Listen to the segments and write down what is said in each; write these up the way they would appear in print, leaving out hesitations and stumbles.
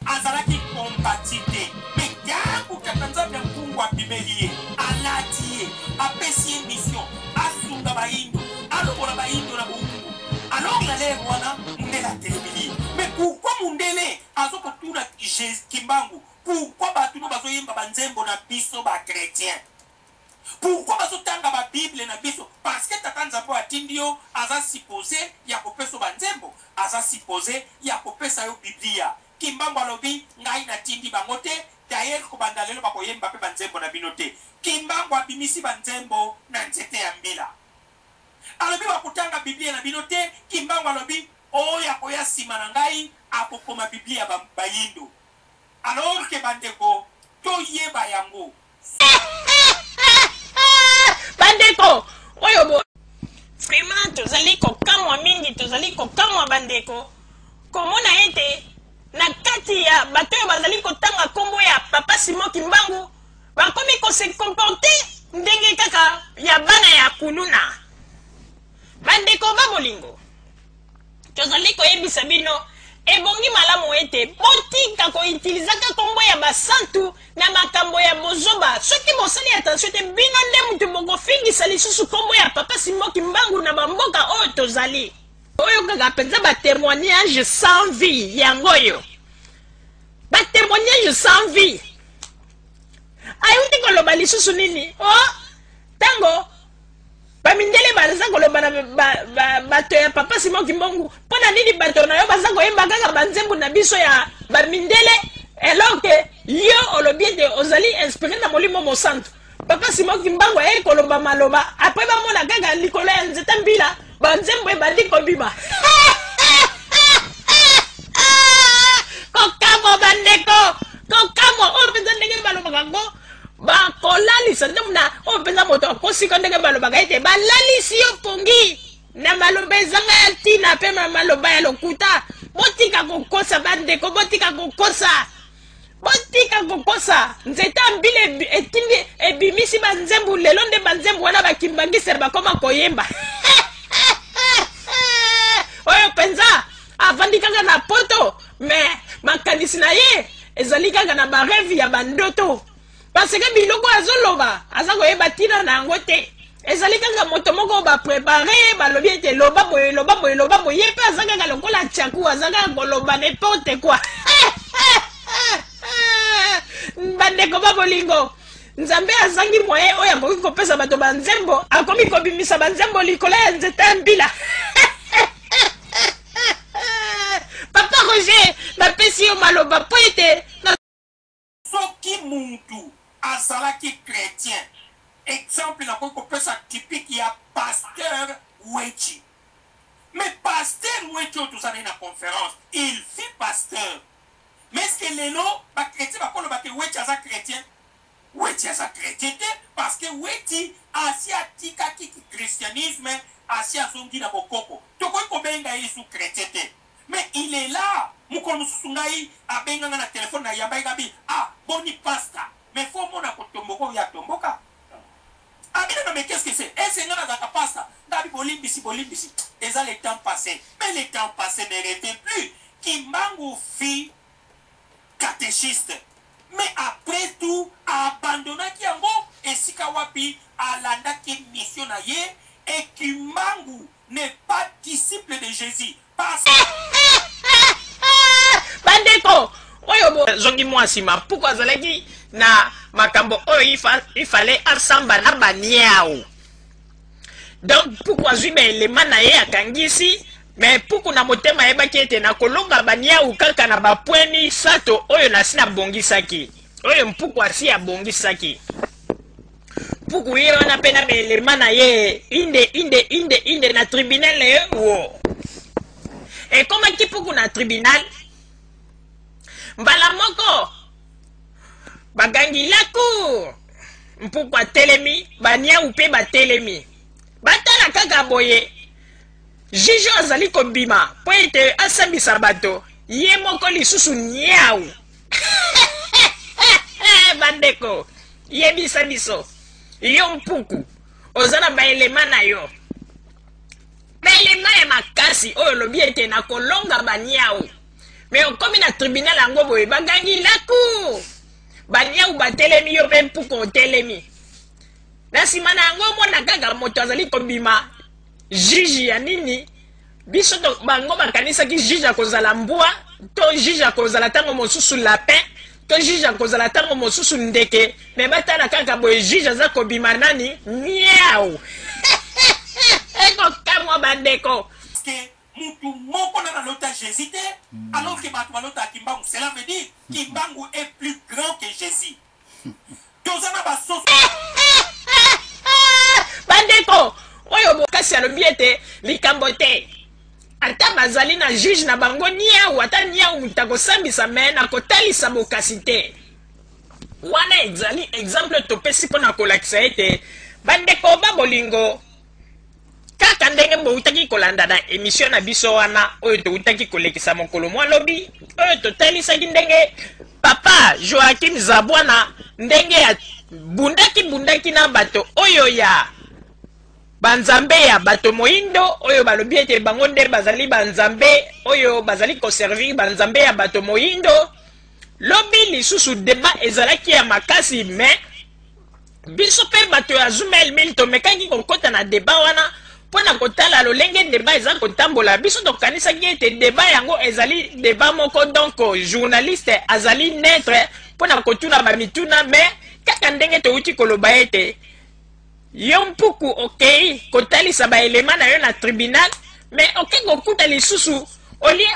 Azalaki kombati te, mais tangu Tata Nzambe ya Mpungu apimeli ye, alati ye, apesi ye mission asunga bayindo, alongola bayindo na bowumbu. Alors na l'heure wana mundele atelemeli ye. Mais pourquoi mundele azo kotuna Kimbangu pourquoi batu no bazo yemba ba nzembo na biso ba chretiens? Pourquoi bazo tanga ba bible na biso? Parce que tata nzambe oyo atindi yo aza suppose ya kopesa yo ba nzembo, aza suppose ya kopesa yo biblia. Kimbangu alobi ngai na tindi bango te, d'ailleurs kobanda lelo bako yemba pe ba nzembo na bino te. Kimbangu abimisi ba nzembo na nzete ya mbila. Alobi bakotanga biblia na bino te, Kimbangu alobi oyo akoya sima na ngai akokoma biblia ba bayindo. Alors que ba ndeko toyeba yango. Bandeko oyo bo vraiment tozali kokamwa mingi, tozali kokamwa bandeko komona ete na kati ya bato oyo bazali kotanga nkombo ya Papa Simon Kimbangu bakomi kose comporter ndenge kaka ya bana ya kuluna. Bandeko ba bolingo, tozali koyebisa bino ebongi malamu ete botika koitilizaka nkombo ya basantu na makambo ya bozoba. Soki bosali attention te, bino nde mutu bokofingisa lisusu nkombo ya Papa Simon Kimbangu na bamboka oyo tozali. Oyo kaka mpenza ba témoignage sans vie yango oyo, ba témoignage sans vie. Ayuti koloba lisusu nini? Oh, tango bamindele baza koloba na bato ya Papa Simon Kimbangu, mpo na nini bato na yo baza koyemba kaka banzembo na biso ya bamindele, alors que yo olobi ete ozali inspiré na Molimo Mosantu? Papa Simon Kimbangu aye koloba maloba, après bamona kaka likolo ya nzete mbila banzembo ebandi kobima. Kokamwa bandeko, kokamwa oyo mpenza ndenge balobaka yango, bakolalisa nde na oyo mpenza moto akosika ndenge balobaka ete balalisi yo pongi na maloba ezanga ya ntina mpe na maloba ya lokuta. Botika kokosa bandeko, botika kokosa, botika kokosa. Nzete ya mbila etindi ebimisi banzembu, lelo nde banzembu wana bakimbangise bakoma koyemba. Oyo mpenza avandi kaka na poto, me makanisi na ye ezali kaka na bareve ya bandoto, parce que biloko azoloba aza koyeba ntina na yango te. Ezali kaka moto moko baprepare, balobi ete loba boye, loba boye, loba boye, ye mpe aza kaka lokola tchaku, aza kaka koloba n'importe quoi. Bandeko ba bolingo, Nzambe azangi moyen oyo akoki kopesa bato banzembo, akomi kobimisa banzembo likolo ya nzete ya mbila. Papa Roger, napesi yo maloba mpo ete Soki mutu azalaki chretien, exemple nakoki kopesa typique ya pasteur Wetshi. Mais pasteur Wetshi oyo toza na ye na conference, il fut pasteur. Mais est-ce que lelo ba chretiens bakoloba ke Wetshi aza chretien? Wetshi aza chretien te parce que Wetshi asi atikaki ki christianisme, asi azongi na bokoko. Tokoki kobenga ye lisusu chretien te. Mais il est là. Mokolo mosusu ngai abenga nga na telephone, na yambaki nga bi ah boni pasta, mais faut omona kotomboka oyo atomboka. Abi nanga mais qu'est-ce que c'est? Est-ce que nga nazalaka pasta? Nga abi bolimbisi bolimbisi eza le temps passe. Mais le temps passe ne revient plus. Kimbangu fut catechiste mais après tout a abandonnaki yango esika wapi alandaki mission na ye et Kimbangu n'est pas disciple de Jesus parce Bandeko oyo bozongi mwa nsima, mpuku azalaki na makambo oyo ifale asamba na baniau. Donc mpuku azwi baelema na ye akangisi, me mpuku na motema ayebaki ete nakolonga baniau kaka na bapwe misato oyo nasi nabongisaki, oyo mpuku asi abongisaki. Mpuku ye wana mpe na baelema na ye inde inde inde inde na tribunal na ye wo ekomaki mpuku na tribunal mbala moko bagangi la cour. Mpuku atelemi, baniau mpe batelemi, batala kaka boye juge azali kobima mpo ete asambisa bato, ye moko lisusu niau. Bandeko, yebisa biso, yo mpuku oza na baelema na yo, baelema ya makasi oyo olobi ete nakolonga baniau. Mais okomi na tribunal yango boye, bagangi la cour, baniau batelemi, yo mpe mpuku otelemi. Na nsima na yango omona kaka moto azali kobima juge ya nini. Biso to, bango bakanisaki juge akozala mbwa, to juge akozala ntango mosusu lapin, to juge akozala ntango mosusu ndeke. Me batala kaka boye, juge aza kobima nani? Niau. Ekokamwa bandeko. Que mutu moko nanu alota Jesus te, alors que batu balotaka Kimbangu, cela veut dire Kimbangu est plus grand que Jesus. Toza na ba soso. Bandeko oyo bokasi alobi ete likambo te, ata bazali na juge na bango niau, ata niau moto akosambisa, me na kotalisa bokasi te. Wana ezali exemple topesi mpo na kolakisa ete bandeko ba bolingo, kaka ndenge boutaki kolanda na emission na biso wana oyo toutaki kolekisa mokolo mwa lobi, oyo totalisaki ndenge papa Joachim Zabwana ndenge ya bundaki bundaki na bato oyo ya banzambe ya bato moindo, oyo balobi ete bango nde bazali banzambe oyo bazali koservir banzambe ya bato moindo. Lobi lisusu debat ezalaki ya makasi, mais biso mpe bato ya Zumel Mil tomekaki kokota na debat wana mpo na kotala lolenge debat eza kotambola. Biso tokanisaki ete debat yango ezali debat moko, donc journaliste azali neutre mpo na kotuna bamituna, mais kaka ndenge touti koloba ete yo mpuku okei kotalisa baelema na yo na tribunal, mais oke kokuta lisusu olie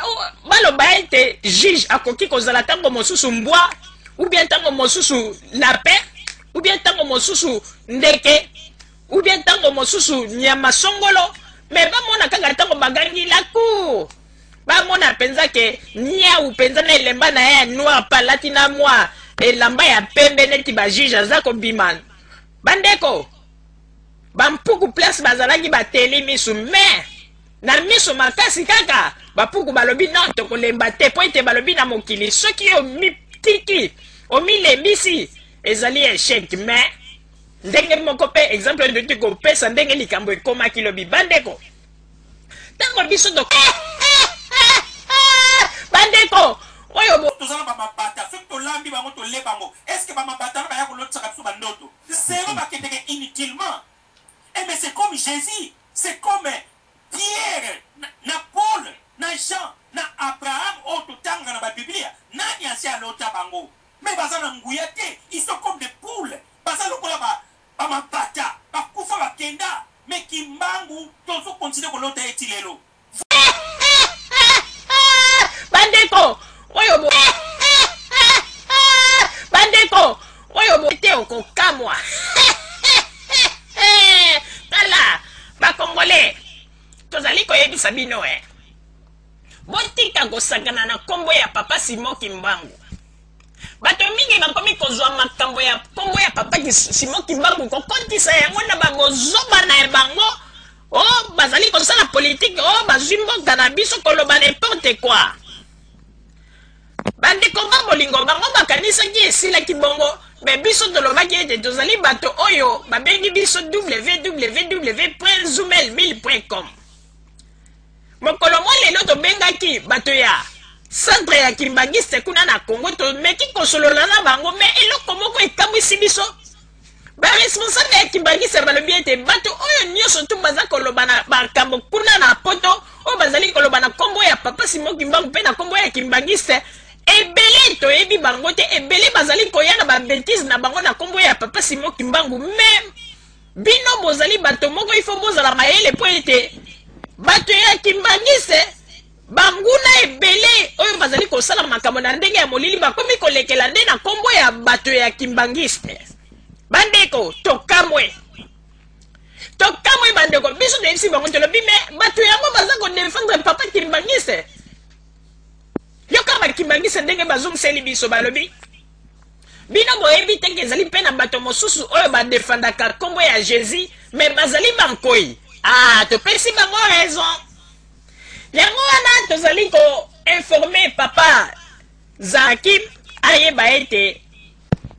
baloba ete juge akoki kozala ntango mosusu mbwa, ou bien ntango mosusu lapin, ou bien ntango mosusu ndeke, ou bien ntango mosusu nyama songolo. Me bamona kaka ntango bagangi la cour, bamona mpenza ke niau mpenza na elemba na ye ya noir mpe alati na mwa elamba ya pembe neti bajuge aza kobima. Bandeko bampuku place bazalaki bateli misu, me na miso makasi kaka bapuku balobi non, tokolemba te, po ete balobi na mokili soki omitiki omilembisi ezali échec. Mais ndenge moko mpe exemple oyo toki kopesa ndenge likambo ekomaki lobi, bandeko, ntango biso to bandeko oyo toza na bamabata, soki tolambi bango tole bango, est ce que bamabata wana baya kolotisaka biso bandoto? Zéro, bakendeke inutilement. Eh, mais c'est comme Jésus, c'est comme Pierre na Paul na Jean na Abraham oyo totangaka na babiblia. Nani asi alota bango? Mais baza na nguya te, ils sont comme des poules, baza lokola bamabata bakufa bakenda. Mais Kimbangu tozokontinue kolota ye ti lelo. Bandeko oyo bo bandeko oyo bo te okokamwa. Tala bakongole, tozali koyebisa bino botika kosakana na nkombo ya papa Simon Kimbangu. Bato mingi bakomi kozwa makambo ya nkombo ya papa Simon Kimbangu kokotisa yango na babozoba na bango. Oh, bazali kosala politike, oh, bazwi mboka na biso, koloba n'importe quoi. Bandeko ba bolingo, bango bakanisaki esilaki bongo, me biso tolobaki ete tozali bato oyo babengi biso www.zumel1000.com. Mokolo mwa lelo tobengaki bato ya centre ya Kimbangiste kuna na Congo, tomeki kosolola na bango, me eloko moko ekamwisi biso. Baresponsable ya Kimbangiste balobi ete bato oyo nyonso tu baza koloba na makambo kuna na poto, oyo bazali koloba na nkombo ya papa Simon Kimbangu mpe na nkombo ya Kimbangiste, ebele toyebi bango te, ebele bazali koya na babetise na bango na nkombo ya papa Simon Kimbangu. Me bino bozali bato moko, ifo bozala mayele, mpo ete bato ya Kimbangiste, banguna ebele oyo bazali kosala makambo na ndenge ya molili, bakomi kolekela nde na nkombo ya bato ya Kimbangiste. Bandeko, tokamwe, tokamwe. Bandeko, biso toyebisi bango, tolobi me bato yango baza kodefendre papa Kimbangiste. Yoka bakimbangiste ndenge bazongiseli biso, balobi bino boyebi te ke ezali mpe na bato mosusu oyo badefandaka nkombo ya Jésus, me bazali bankoi. Ah, topesi bango raison. Yango wana tozali koinforme papa Zakim ayeba ete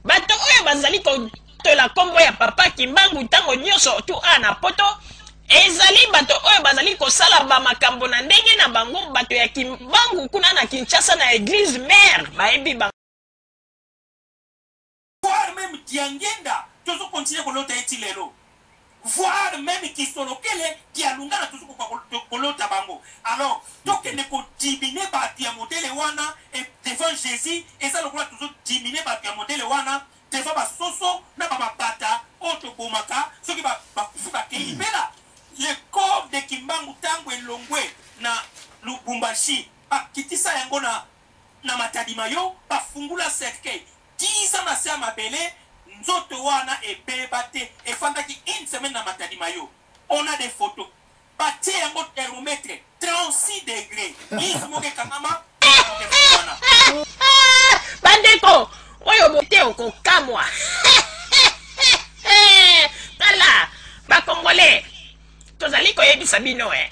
bato oyo bazali kotola nkombo ya papa Kimbangu ntango nyonso tu a na poto. Ezali bato oyo bazali kosala ba makambo na ndenge na bango, bato ya Kimbangu kuna na Kinshasa na eglise mère bayebi bango. Voir meme Diangienda tozo continuer kolota ye ti lelo. Voir meme Kisolokele, Dialungana tozo koka kolota bango. Alors tokende ko diminuer batu ya modele wana et devant Jesus eza lokola tozo diminuer batu ya modele wana devant ba soso na ba mapata oyo tobomaka soki ba bakufi bakeyi libela. Le corps de Kimbangu tango elongwe na Lubumbashi bakitisa yango na na Matadi Mayo bafungula cercueil 10 ans na se ya mabele nzoto wana ebeba te efandaki une semaine na Matadi Mayo on a des photos batie yango thermomètre 36 degre lise moko ekangama wana. Bandeko oyo bote okokamwa tala ba congolais tozali koyebisa bino eh.